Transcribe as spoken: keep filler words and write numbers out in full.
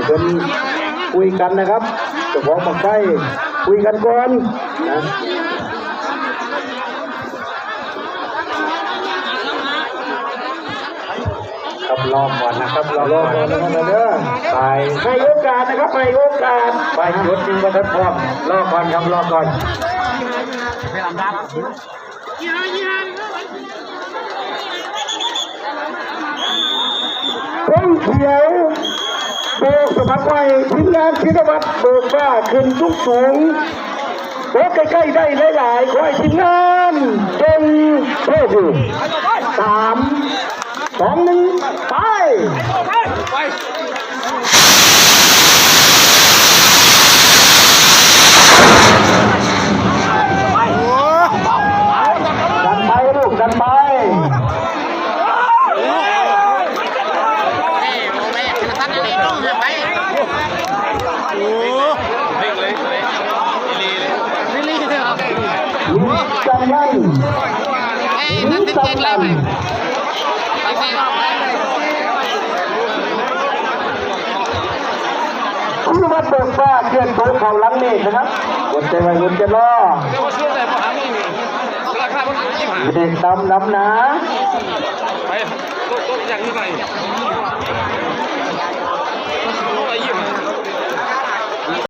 เพิ่นคุยกันนะครับ เจ้าของบั้งไฟคุยกันก่อนนะ ครับ รอก่อนนะครับ รอ รอก่อนนะครับ เด้อ ไป ให้โอกาสนะครับ ให้โอกาส ไป จุดหนึ่งบ่ทันพร้อม รอก่อนครับ รอก่อน ธงเขียว โบกสะบัดไว้ ทีมงานธีรวัฒน์เบิกฟ้า ขึ้นสูงสูง โอ้ ใกล้ๆ ได้หลายๆ ขอให้ทีมงานจงโชคดี สาม สอง หนึ่ง ไป ดันไปลูก ดันไป จังไร เอ้ย นัดสิบเจ็ดแล้ว คุณวัดเบิกฟ้า เคลื่อนตัวเข้าหลังเมฆนะครับ อดใจไว้ อดใจรอ เด็กดำน้ำหนา ไป ตก ตกอย่างนี้ไป ไปยิง